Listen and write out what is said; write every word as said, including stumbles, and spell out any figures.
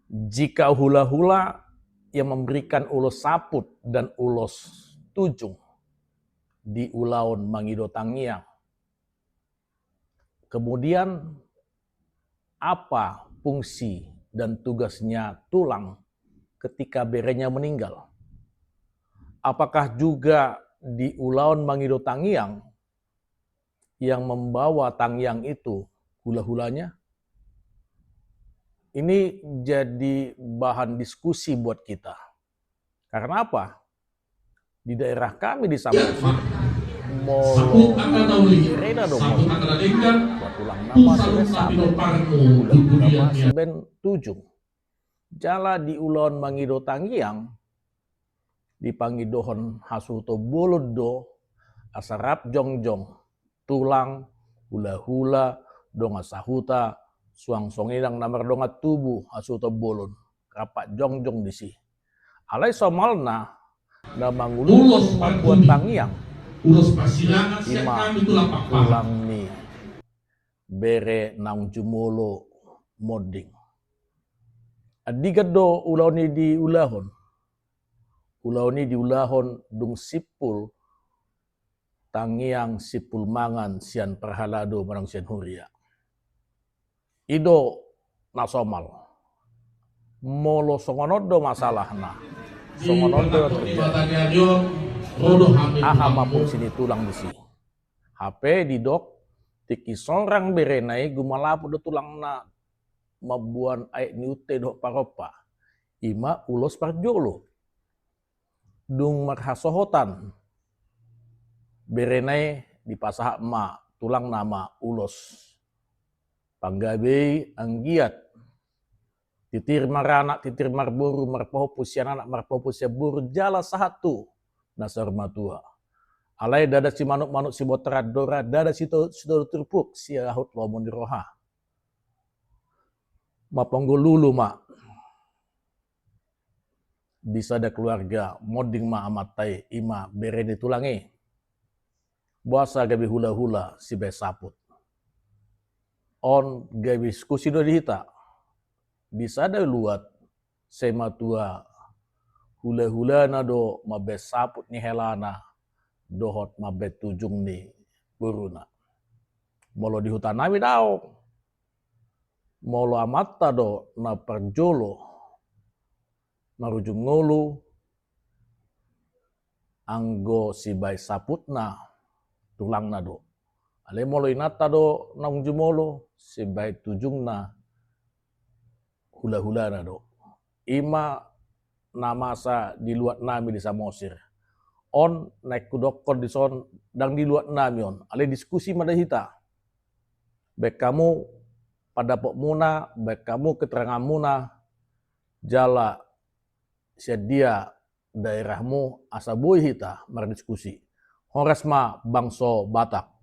Jika hula-hula yang memberikan ulos saput dan ulos tujung di ulaon mangido tangiang, kemudian apa fungsi dan tugasnya tulang ketika berenya meninggal? Apakah juga di ulaon mangido tangiang yang membawa tangiang itu hula-hulanya? Ini jadi bahan diskusi buat kita. Karena apa? Di daerah kami di Samosir, molo berena do molo tulang nama sibaen saput, hula-hula nama sibaen tujung. Jala di ulaon mangido tangiang, dipangidohon hasuhuton bolon do, asa rap jongjong tulang, hula-hula, dongan sahuta, suang songon i nang na mardongan tubu hasuhuton bolon, rap jongjong disi. Alai somalna na mangululhon mambuat tangiang, ima tulang ni bere naung jumolo monding. Andigan do ulaon i diulahon? Ulaon i diulahon dung simpul tangiang, simpul mangan sian parhalado manang sian huria. I do na somal. Molo songon on do masalahna, songon on do terjadi, aha ma fungsi ni tulang disi? Hape didok, tingki sorang berena i gumalaput do tulangna mamboan aek ni unte dohot parompa, ima ulos parjolo. Dung marhasohotan berena i, dipasahat ma tulangna ma ulos panggabei anggiat titir maranak, titir marboru, marpahompu sian anak, marpahompu sian boru, jala sahat tu na saur matua. Alai ndada simanuk-manuk sibotoran dora, ndada sito-, sitolu turpuk siahut lomo ni roha. Maponggol ulu ma di sada keluarga, monding ma amanta i, ima bere ni tulang i. Boasa gabe hula-hula sibaen saput? On gabe diskusi do di hita. Di sada luat, sai matua hula-hulana do mambaen saput ni helana dohot mambaen tujung ni boruna. Molo di huta nami daong. Molo amanta do na parjolo marujung ngolu, anggo sibaen saputna tulangna do. Alai molo inanta do naung jumolo, sibaen tujungna hula-hulana do. Ima na masa di luat nami di Samosir. On naeng hudokkon dison, ndang di luat nami on, alai diskusi ma da hita. Baen hamu pandapotmuna, baen hamu keteranganmuna, jala sian dia daerahmu, asa boi hita mardiskusi. Horas ma bangso Batak.